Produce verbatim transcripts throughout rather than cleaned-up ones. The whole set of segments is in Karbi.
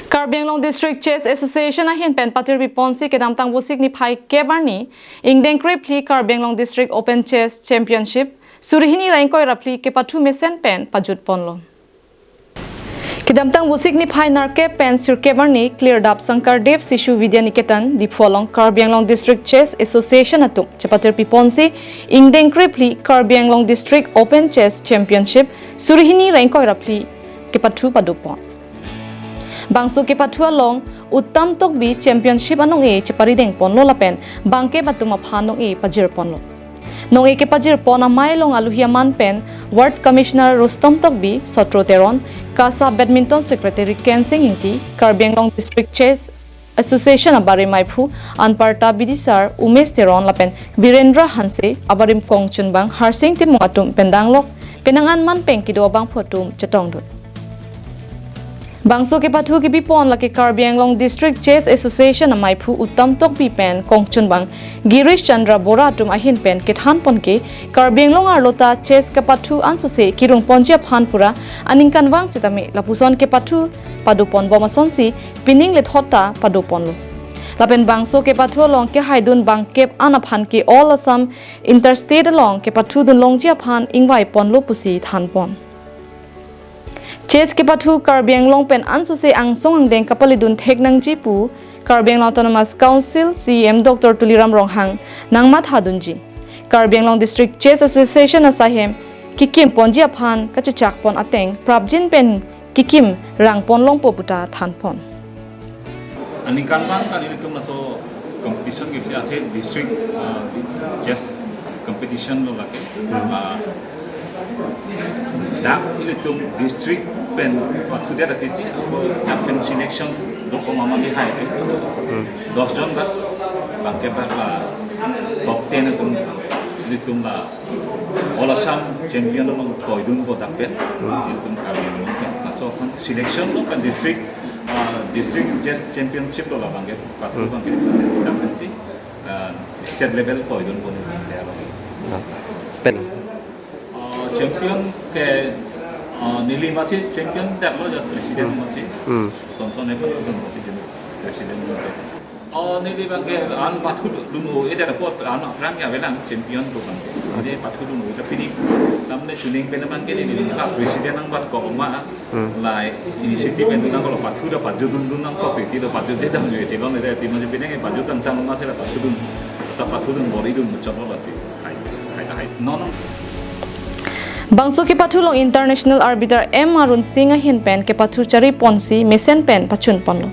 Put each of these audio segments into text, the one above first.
Karbi Anglong District Chess Association ahin pen patirpi ponsi kedamtang Vosik niphai kep arni ingdeng krephli Karbi Anglong District Open Chess Championship suri hini ra ingkoi ra phli kepathu mesen pen pajut ponlo. Kedamtang Vosik niphai nerkep pen sirkep arni Klirdap Sankardev Sishu Vidya Niketan Diphu along Karbi Anglong District Chess Association atum chepatirpi ponsi ingdeng krephli Karbi Anglong District Open Chess Championship suri hini ra ingkoi ra phli kepathu pado pon. Bangso kepathu along Uttam Tokbi Championship anong-e cheparideng ponlo lapen bangkep atum aphan nong-e pajir ponlo. Nong-e kepajir pon amei along aluhi aman pen Ward Commissioner Rustom Tokbi, Sotro Teron, KASA Badminton Secretary Kensing Ingti, Karbi Anglong District Chess Association abarim meiphu anparta bidisar Umesh Teron lapen Birendra Hanse, abarim kongchunbang Harsing Timung atum pen danglok penang an man pen kedo abangphu atum chetongdun. Bangso kepathu kebi pon lake Karbi Anglong District Chess Association ameiphu Uttam Tokbi pen kongchunbang Girish Chandra Bora atum ahin pen kethan pon ke Karbi Anglong arlo ta chess kepathu ansose kirung ponji aphan pura aningkanvang sitame lapuson kepathu pado pon bom asonsi pining lethot ta pado ponlo. Lapen bangso kepathu along kehaidun bangkep an aphan ke All Assam Interstate along kepathudun longji aphan ingvai ponlo pusi than pon. Chess kepathu Karbi Anglong pen ansose angsong angdeng kapalidun thek nangji pu Karbi Anglong Autonomous Council CEM Doctor Tuliram Ronghang nangmathadunji. Karbi Anglong District Chess Association asaihem kekim ponji aphan kachechak pon ateng prapjin pen kekim rang pon longpo puta than pon. Aningkanvang ta nelitum laso competition kepisi ase district, uh, chess competition lo lake. Uh, dak ilitum district pen pathudet akisi, ako dak pen selection dokok mama di hai. Hmm. Dos jon dak, bangkep dak la top ten atum ilitum la All Assam champion along toidunpo dak pen. Hmm. Ilitum Karbi Anglong pen. Laso aphan selection lo kan district, uh, district chess championship lo labang ke, pathu Hmm. bang ke, dak pensi, uh, state level toidunpo ni dia lo. Nah, pen. Uh, champion ke, uh, neli masi champion dak lo, just president Hmm. masi. Hmm. Sonson e pathu masi president masi. Oh, neli bang ke an pathudun o, eder apot an aphrang ke avelang champion ko bang ke. Neli Acha. Pathudun o, tapi ni, tamne chuning pen bang ke neli ka president nangbat ko ma, Hmm. lai initiative pen nangkok lo pathu da pajudun dun nangkok ti ti lo pajudun dam je ti lo ne ti mo je pineng pajudun tang ma sera pajudun. Sa pathudun boridun muchot lo basi. Hai, hai, hai. No, no. Bangso kepathu along International Arbiter M Arun Singh ahin pen kepathu chari ponsi mesen pen pachun ponlo.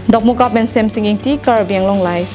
Dokmoka pen Semsing Ingti, Karbi Anglong Live.